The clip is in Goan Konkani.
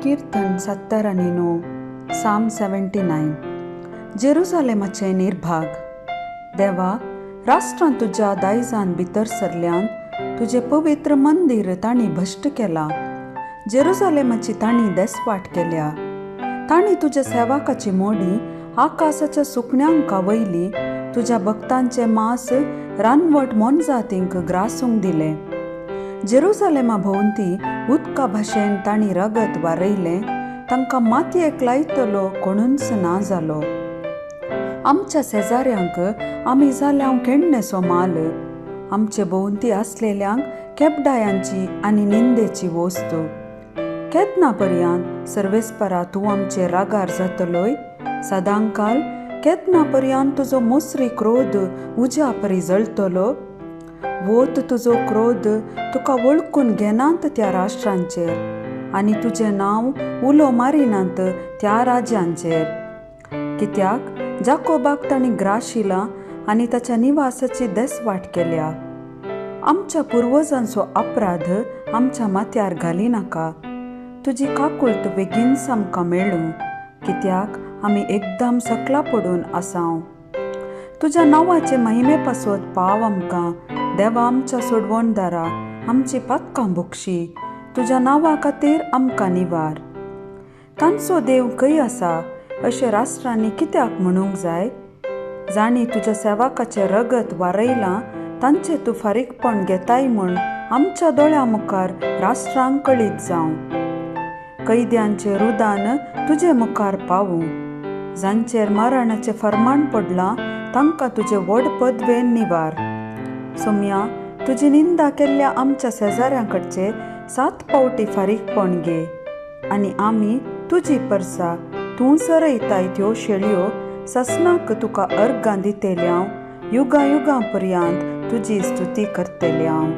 कीर्तन 79, साम 79. जेरुजालेमाचें निर्भाग. देवा, राष्ट्रां तुज्या दायजान भितर सरल्यान, तुजें पवित्र मंदीर तांणी भश्ट केलां, जेरुजालेमाची तांणी देसवाट केल्या. तांणी तुज्या सेवकाची मोडी आकाशाच्या सुकण्यांक वयली, तुज्या भक्तांचें मांस रानवट मोनजातींक ग्रासूंक दिलें. जेरुजालेमा भोंवती उदका भाशेन तांणी रगत वारयलें, तांकां मातयेक लायतलो कोणूच ना जालो. आमच्या शेजाऱ्यांक आमी जाल्या केण्णेसो माल, आमचे भोंवती आसलेल्यांक केपडायांची आनी निंदेची वस्तू. केन्ना पर्यंत सर्वेस्परा तूं आमचे रागार जातलोय? सदांकाल केन्ना पर्यंत तुजो मोसरी क्रोध उज्या परी जळटलो? वोत तुजो क्रोध तुका वळखून घेनात त्या राष्ट्रांचेर, आनी तुजें नांव उलो मारिनात त्या राज्यांचेर. कित्याक जाकोबाक तांणी ग्राशिला आनी ताच्या निवासाची देसवाट केल्या. आमच्या पुर्वजांचो अपराध आमच्या माथ्यार घाली नाका, तुजी काकुळट बेगीनच आमकां मेळूं, कित्याक आमी एकदम सकला पडून आसाव. तुज्या नांवाचे महिमे पासत पाव आमकां, देवा आमच्या सोडवणदारा, आमची पातकां भोगशी, तुज्या नांवा खातीर आमकां निवार. तांचो देव खंय आसा अशें राष्ट्रांनी कित्याक म्हणूंक जाय? जांणी तुज्या सेवकाचें रगत वारयलां तांचें तूं फारीकपण घेताय म्हूण आमच्या दोळ्यां मुखार राष्ट्रांक कळीत जावं. कैद्यांचें रुदान तुजे मुखार पावूं, जांचेर मरणाचें फर्माण पडलां तांकां तुजें व्हड पदवेन निवार. सोम्या, तुजी निंदा केल्ल्या आमच्या शेजाऱ्यां कडचे 7 पावटी फारीकपण घे, आनी आमी तुजी परसा तूं सरयताय त्यो शेळयो ससनाक तुका अर्गां दितेल्यांव, युगां युगां पर्यंत तुजी स्तुती करतेल्यांव.